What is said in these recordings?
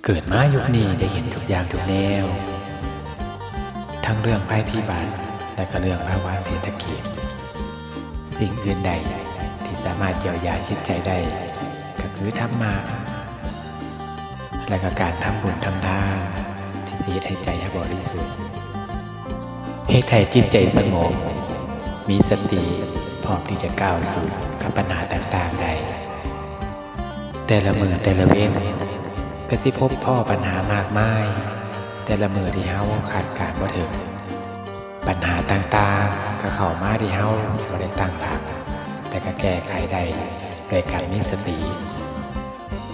ເກີດມາຍຸກນີ້ໄດ້ເຫັນທຸກຢ່າງທຸກແນວ, ທັງເລື່ອງໄພພິບັດ ແລະ ກໍເລື່ອງພາວະເສດຖະກິດ. ສິ່ງອື່ນໃດທີ່ສາມາດຢຽວຢາຈິດໃຈໄດ້ ກໍຄືທຳມະ ແລະ ກໍການທຳບຸນທຳທານ ທີ່ຊິເຮັດໃຫ້ໃຈເຮົາບໍລິສຸດ, ເຮັດໃຫ້ຈິດໃຈສະຫງົບ, ມີສະຕິ, ພ້ອມທີ່ຈະກ້າວສູ້ກັບບັນຫາຕ່າງໆໄດ້. ແຕ່ລະມື້ແຕ່ລະເວັນ ກໍຊິພົບພໍ້ບັນຫາມາກມາຍ, ແຕ່ລະມື້ທີ່ເຮົາຄາດການບໍ່ເຖິງ, ບັນຫາຕ່າງໆກໍເຂົ້າມາທີ່ເຮົາບໍ່ໄດ້ຕັ້ງຮັບ, ແຕ່ກໍແກ້ໄຂໄດ້ດ້ວຍການມີສະຕິ.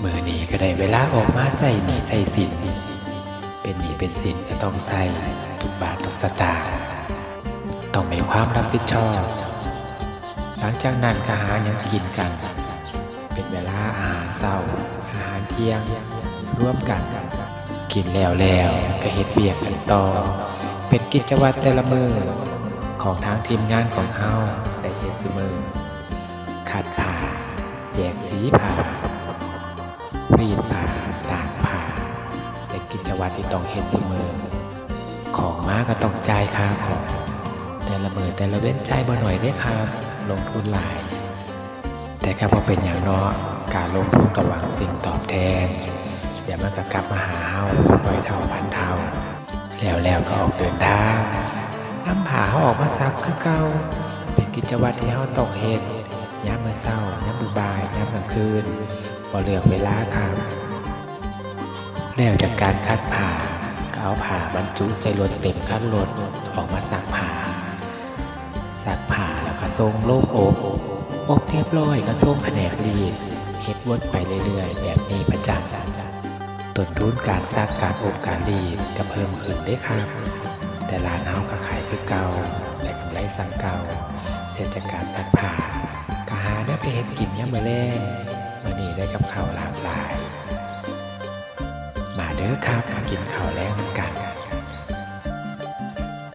ມື້ນີ້ກໍໄດ້ເວລາອອກມາໃຊ້ໜີ້ໃຊ້ສິນ, ເປັນໜີ້ເປັນສິນກໍຕ້ອງໃຊ້ທຸກບາດທຸກສະຕາງ, ຕ້ອງມີຄວາມຮັບຜິດຊອບ. ຫຼັງຈາກນັ້ນກໍຫາຫຍັງກິນກັນ, ເປັນເວລາອາຫານເຊົ້າ, ອາຫານທ່ຽງລວມກັນ, ກິນແລ້ວແລ້ວກໍເຮັດວຽກກັນຕໍ່, ເປັນກິດຈະວັດແຕ່ລະມື້ຂອງທາງທີມງານຂອງເຮົາໄດ້ເຮັດຊຸມື້, ຂັດຜ້າ, ແຍກສີຜ້າ, ລີດຜ້າ, ຕາກຜ້າ, ເປັນກິດຈະວັດທີ່ຕ້ອງເຮັດຊຸມື້. ຂອງມາກໍຕ້ອງຈ່າຍຄ່າຂອງ, ແຕ່ລະມື້ແຕ່ລະເວັນຈ່າຍບໍ່ໜ້ອຍເດ້ຄັບ, ລົງທຶນຫຼາຍ. ແຕ່ກໍບໍ່ເປັນຫຍັງເນາະ, ການລົງທຶນກໍຫວັງສິ່ງຕອບແທນ, ດຽວມັນກໍກັບມາຫາເຮົາຮ້ອຍເທົ່າພັນເທົ່າ. ແລ້ວແລ້ວກໍອອກເດີນທາງ, ນຳຜ້າເຮົາອອກມາຊັກຄືເກົ່າ, ເປັນກິດຈະວັດທີ່ເຮົາຕ້ອງເຮັດ, ຍາມມື້ເຊົ້າ, ຍາມມື້ບ່າຍ, ຍາມກາງຄືນ, ບໍ່ເລືອກເວລາຄັບ. ແລ້ວຈາກການຂັດຜ້າ ກໍເອົາຜ້າບັນຈຸໃສ່ລົດເຕັມຄັນລົດ ອອກມາຊັກຜ້າ. ຊັກຜ້າແລ້ວກໍສົ່ງໂລງອົບ, ອົບຮຽບຮ້ອຍກໍສົ່ງພະແນກລີດ, ເຮັດວົນໄປເລື້ອຍໆແບບນີ້ປະຈຳ. ຕົ້ນທຶນການຊັກ, ການອົບ, ການລີດກໍເພີ່ມຂຶ້ນເດ້ຄັບ, ແຕ່ຮ້ານເຮົາກໍຂາຍຄືເກົ່າ, ໄດ້ກຳໄລສ່ຳເກົ່າ. ເສດຈາກການຊັກຜ້າ ກໍຫາແນວໄປເຮັດກິນຍາມມື້ແລງ, ມື້ນີ້ໄດ້ກັບເຂົ້າຫຼາກຫຼາຍ. ມາເດີຄັບ, ມາກິນເຂົ້າແລງນຳກັນ.